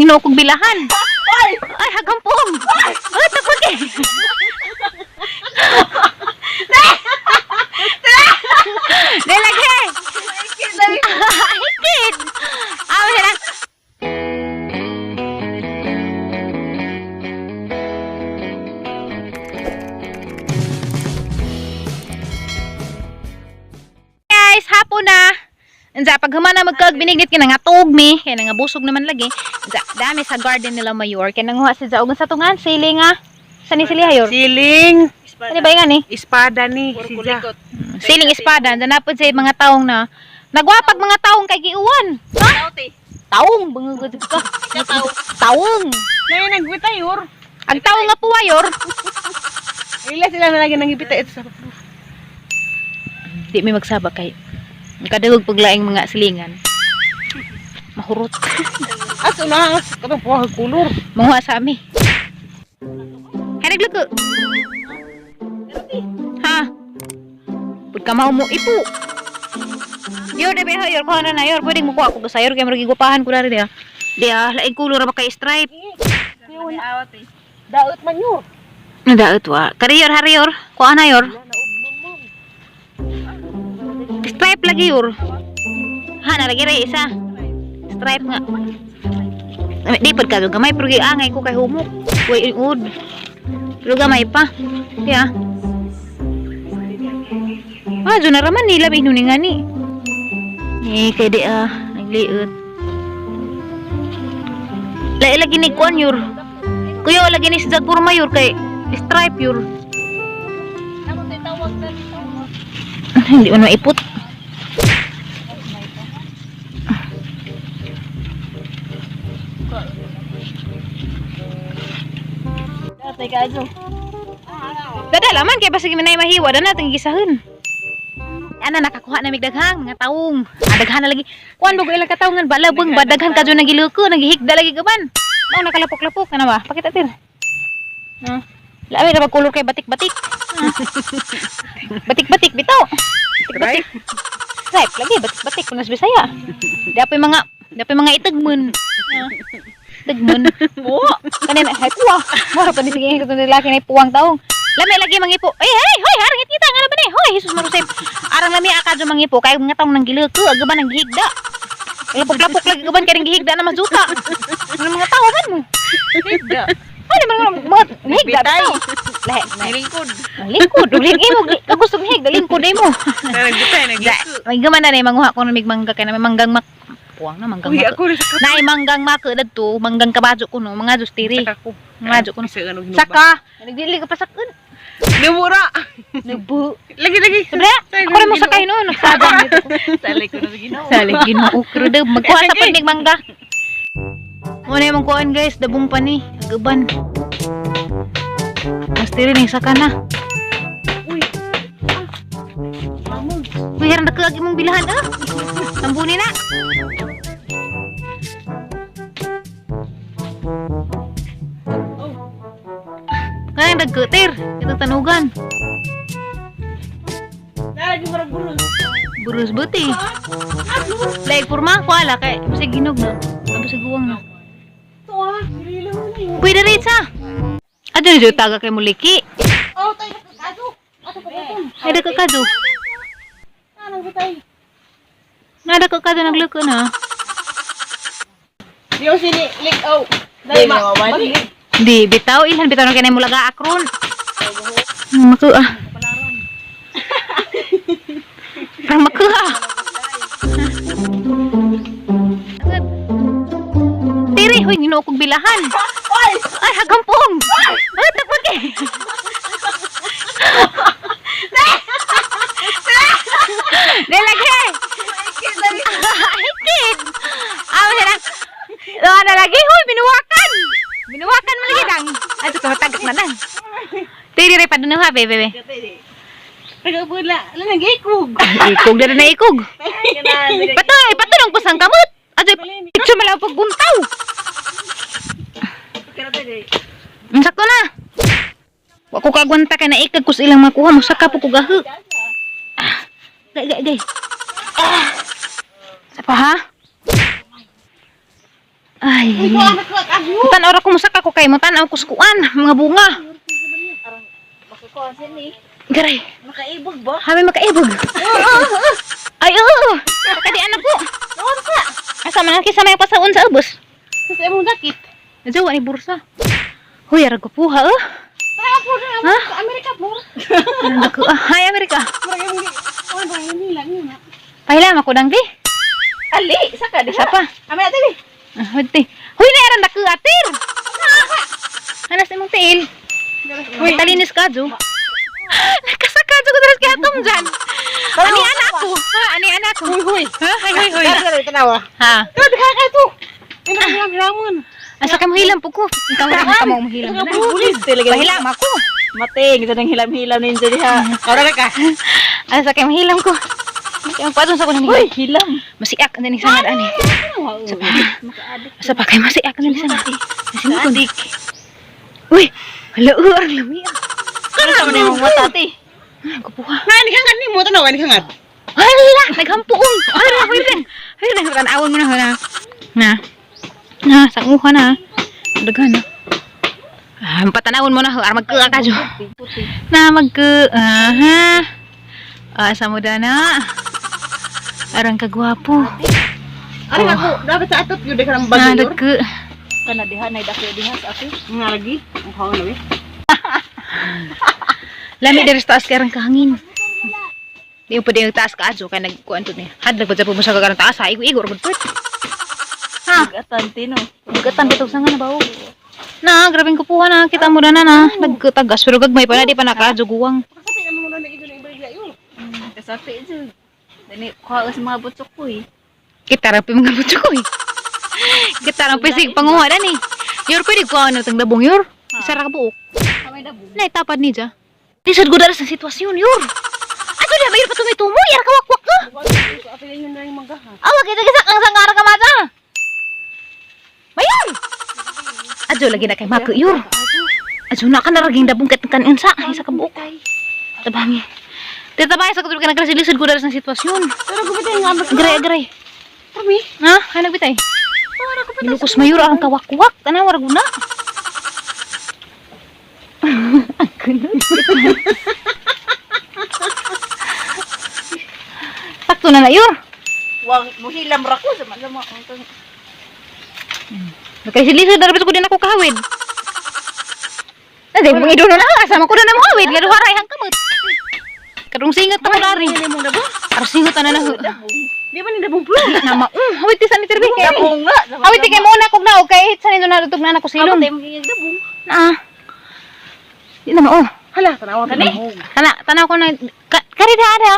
Ginoo kog bilahan. Ay, hagampong. Ay, tapos eh. Nilagay. Hikit. Ah, wala lang. Guys, hapon na. Anza, pag humana magkag binignit ka na nga tuog mi, kaya nga busog naman lagi. Anza, dami sa garden nila mayor. Kaya nanguha si Zaog sa tungan, sili nga. Sa ni sili hayor? Siling. Ano ba nga ni? Espada ni. Sija. Siling espada. Anza napod sa mga taong na nagwapag mga taong kay giuwan. Ha? Taong, bangagad ka. Taong. Ngayon nagbitayor. Ang taong nga puwayor. Ila sila na lagi nangibita ito sa Di may magsaba kay. Kadagog paglaing mga silingan. Mahurot. Aso na, katong puha kulor. Manguha sa ami. Hay nagluto. Ha? Pud ka mao mo ipo. Yor de beha yor kuha na na yor pwede mo kuha ko sa yor kay murag gigupahan ko dari dia. Dia laing kulor ra ba kay stripe. Daot man yun. Nadaot wa. Kari yor hari yor. Kuha na yor. Stripe lagi yor. Ha na lagi ra isa. Stripe nga. Ay, di pud ka gamay pero giangay ko kay humok. Way ud. Pero gamay pa. Ya. Ah, dyan na raman nila may nga ni. Eh, kay di ah, nagliot. Lahi lagi ni kuan yur. Kuya lagi ni sa Jagpur mayor kay stripe yur. Ah, hindi mo na maipot. Dada laman kay basig manay mahiwa dana natin gisahon. Ana nakakuha na mig daghang mga taong. Ah, daghan na lagi. Kuan bago ilang kataongan balabang ba daghan kadyo nagiluko nagihigda lagi gaban. Mao nakalapok-lapok kana ba? Pakita tir. Ha. Labi ra kulor kay batik-batik. Ah. Batik-batik bitaw. Batik-batik. Stripe lagi batik-batik kunas Bisaya. Dapoy mga itagmon. Ah. Itagmon. Buo. Kanina hay puwa. Mora pa ni sige ko lalaki na puwang taong. Lami lagi mangipo. Ay hey, hoy, harang kita nga na ba ni? Hoy, Jesus Marusep. Arang lami akadyo mangipo kay mga taong nanggiluko, aga ba nanggihigda. Lapok-lapok lagi gaban kay nanggihigda na mazuta. Ano mga tao man mo? Higda. Ano man mga mga higda Bitay. bitaw. Lahi, Nilingkod. lingkod, ug imo gusto higda lingkod imo. Nagbitay, naglingkod. May gaman na ni manguha ko na mig mangga kay na may manggang mak puwang na manggang Uy, mak. ako rin sa Naay manggang maka dadto, manggang kabajo ko no, mga Diyos tiri. Saka ko. Mga Diyos ko no. Sa ano, hinuba. Saka, nagdili ka pasakon. Namura. Nagbu. Lagi, lagi. Sabi, ako rin mo sakay noon, nagsadang dito ko. Salay ko na sa Ginoo. Salig Ginoo kro daw magkuha sa pandig mangga. Mo na imong kuan guys, dabong pa ni, agaban. Mas tiri ning saka na. Uy. Amog. Uy, harang dako imong bilahan ah. Tambuni na. Kaya nagkutir, ito tanugan. Nalagi marag buros. Burus buti. Like purma kuala kay bisag ginog na. Bisag guwang na. Ito ah, sirilo mo na yun. Pwede rin sa. Adto na taga kay muliki. Oh, tayo nakakaso. Ato pa ito. Ay dako kadto. Anong bitay? Nga dako kadto nagluko na. Di sini lik oh. Dai ma. Di bitaw ilhan bitaw na kay mulaga akron. Maku ah. Parang maku ah. Tiri, hoy, ginoo kog bilahan. Ay, hagampong. Ay, tapos kay. Nilagay. Hikit. Ah, wala lang. Wala na lagi, hoy, binuwakan. Binuwakan mo lagi dang. Ay, ito, matagak na lang. Tiri rin pa dun ha, bebe. Taga bula. Ala nagikog. Ikog na rin na ikog. Patuloy, patulong po sang kamot. Ajoy, picture malaw pagguntaw. Sakto na. Wa ko kagwanta kay naikag kus ilang makuha mo saka po ko gahu. Ah, gay gay gay. Ah. Sa pa ha? Ay. Uy, ko anak ka kayo. Tan-aw ra ko musaka ko kay mo tan-aw ko sa kuan, mga bunga. Makakuha sini. Garay. Makaibog ba? Hami makaibog. Ay, oo. Kadi anak ko. Asa man ang kisa may pasaon sa ubos. Sa imong dakit. Jawa ni bursa. Huy, arag ko puha, oh. Tara po na Ha? sa Amerika po. Arag ko, ah. Hi, Amerika. Murag imong gi. Oh, ba nila niya. Pahila, makudang di. Ali, saka diha. Isa pa. Amin na tabi. Ah, hudi. Huy, na aran dako atir. Anas imong tiil. Huy, talinis ka, Jo. Nakasaka, Jo, ko daras kay atom dyan. Ani anak ko. Ha, ani anak ko. Huy, huy. Ha, hay, huy, huy. Tara, tanawa. Ha. Tara, dikha ka to. Ina hilam hilamon. Asa ka mahilam po ko. Ikaw ra ka mo mahilam na. Bulis talaga. Pahilam ako. Mating, ito nang hilam-hilam ninyo diha. Ora ra ka. Asa kay mahilam ko. Ang padon sa ko na Uy, hilam. Masiak ang ni sangad ani. Tanawa. Sa pa kay masiak ang ni sangad. Masimukon. Uy, hala ang lami. Ano sa man imong mata ti? Ah, kupuha. Na ni hangat nimo tanawa ni hangat. Hala, naghampuong. Hala, huy lang. Huy lang, tanawon mo na na. Na. Na, sanguha na. Daghan na. Ah, patanawon mo na, ar magkuha ka jo. Na magku, aha. Asa mo dana? Arang kagwapo. Ari ako, dapat sa atot gyud ka ng Na bagyo. dagku. Kana diha nay dako diha sa ako. Nga lagi. Ang kaon na we. Lami diri sa taas kay arang kahangin. Di mo pwede yung taas ka adyo kay nagkuan to ni. Hadlok ba dyan po mo sa kagarang taas ha? Igo-igo ra pud. Ha? Bugatan ti no. Bugatan bitog sa nga na bawo. Na, grabeng kupuha na. Kita mo na na na. Nagkatagas pero gagmay pa na di pa nakaadyo guwang. Kasapi naman mo na ido na ibalya yun. Kasapi jud. Dani kuha sa mga butsok ko eh. Kita ra pa mga butso ko eh. Kita ra pa sig panguha na ni. Yor pwede ko ano tang dabong yor. Isa ra ka buok. Kamay dabong. Nay tapad ni ja. Lisod gud sa sitwasyon yor. Aso di ba yor patumitumo yar ka wakwak ka. Ato yun na yung manggaha. Awa kita gisak ang sangara ka mata. Mayon. Adyo lagi na kay mako yor. Adyo na ka naraging dabong kat kan unsa isa ka buok. Tabangi. Titabay sa katulog ka nagkasilisod ko dara sa sitwasyon. Pero gubitay nga mas. Agray, agray. Kami. Ha? Ay, nagbitay. Nilukos mayor ang kawakwak. Tanaw, warag na. Ang ganun. Sakto na na, Yor. Wang muhilam ra ko sa mga mga. Nagkasilisod na ko din ako kahawid. Nanday, mga iduno na. Asama ko na na mohawid. Nga duha hang kamot. Karong singot na ko dari. Hindi mo dabong. Karong singot na na. Di ba ni dabong plo? Na ma. Hawid ti sa ni Tirbi. Dabong nga. Awit ti kay muna kog na okay. Sa nito na na ko silong. Amo tayo magiging dabong. Na. Di na mao. Hala, tanawa ka Kani? Kana tanaw ko na ka, kari da ada.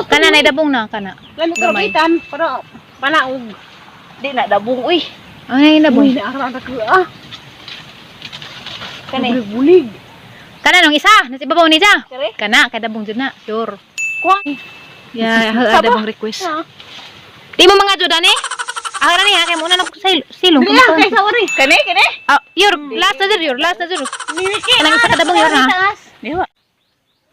Kana na dabong na kana. Lami ko rabitan para panaog. Di na dabong uy. Ay Uy, dabong. naara ang ka ah. Kani. Bulig. Kana nung isa nasa ibabaw ni ja. Kare? Kana kay dabong jud na. Sure. Kuha. Yeah, ha, Saba. dabong request. Ha. Di mo mga judan eh. Ahora ni ha kay muna na ko sa silong. Dili ah, kay sa ori. Kani kani. Ah, yor last na jud yor, last na jud. Niliki. Kanang isa ka dabong yor ha. Diwa.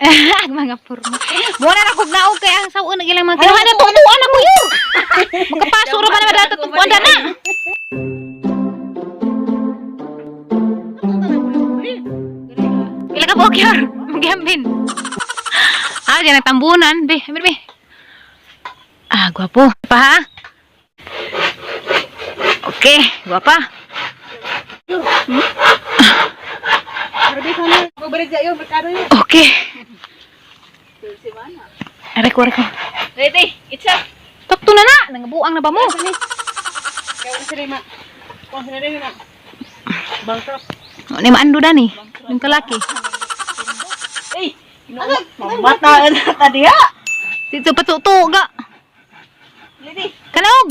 Ang mga purma. Muna na kog naog kay ang saon ang ilang mga kinuha na tutuan ako yor. Makapaso ra ba na dato tutuan na. Pila ka buok yor? Magyambin. Ah, diyan ang tambunan. Be, amir be. Ah, gwapo. Pa ha? Okay, gwapa. Rabitan na. Babalik yun, merkado yun. Okay. Aray ko, aray ko. Ready, it's up. Takto na na. Nangabuang na ba mo? Kaya wala sila ma. Kuha sila rin na. Bangkrap. Ano maando dani? Yung kalaki. Ay, mata na ka diha. Dito patuto ga. Ready. Kanaog.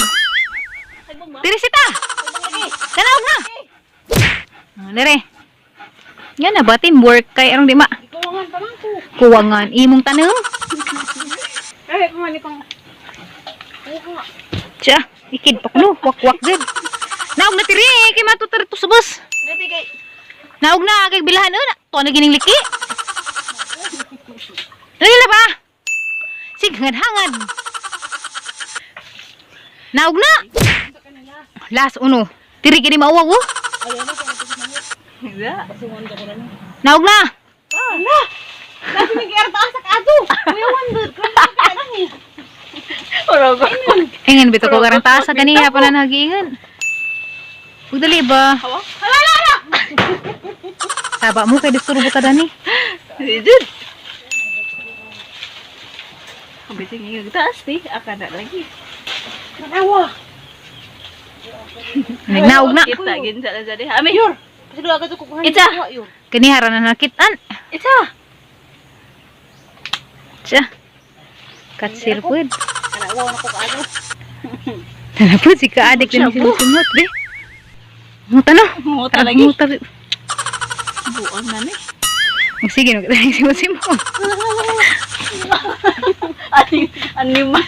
Tagbong ba? Diri sita. Tagbong lagi. Kanaog na. Ah, Dire. Yan na ba teamwork kay arong di ma Ikuwangan pa man ko. kuwangan imong tanong. Eh, kumani pang. Kuha. Siya, ikid pa kuno, wakwak gid. Naog na tiri kay matutar to sa bus. Ready kay. Naog na kay bilahan na. Tuwa na gining liki. Dali na ba? Sige, hangad. Naog na. Last uno. Diri gini mauwag oh. Ayaw na, kaya ito sa mga. Hindi. Pasungan ka ko na. Naog na. Ala! Nasa may giarta sa kato. Kuya Wonder, grabe ka na ni. Orogo. Ingan bitaw ko karang taas sa ganiha pa na nagiingan. Ug dali ba? Hawa? Hala, hala, hala! Taba mo kay disturbo ka dani. Jud. Ang biting yung taas ti, aka na lagi. Nanawa. Nagnaog na. Kita ginsa na jadi. Ami. Yor, kasi dua ka kukuha. Itsa. Yor. Ganiha ra na nakitaan. Isa. Tsa. Katsir pud. Nanawa na ko kaano. Tana pud si kaadik din sinumot be. Muta no. Muta lagi. Muta. Buang na ni. Sige no kita simot-simot. Ani animal.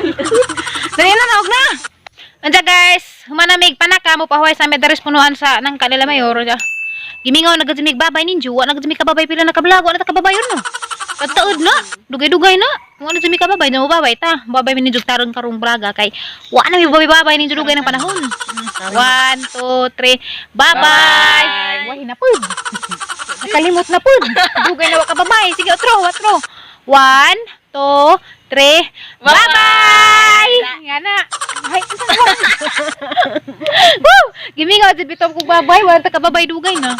Dali na, naog na. Anja guys, humanamig panaka mo pahuway sa medaris punuan sa nang kanila mayor. Ja. Gimingaw na gud babay ninjo, wa na gud mi kababay pila na kablog, wa na ta kababayon no. Kataod na, dugay-dugay na. Wa na jud mi kababay, na mo babay ta. Babay mi ninjo tarong karong braga kay wa na mi babay-babay ninjo dugay ng panahon. One, two, three. Bye-bye. Wah, na pud. Nakalimot na pud. Dugay na wa kababay. Sige, otro, otro. One, two, three. Bye-bye! Nga na. Ay, woo! Gimingaw, jud bitaw ko babay. Wala ta kababay dugay na.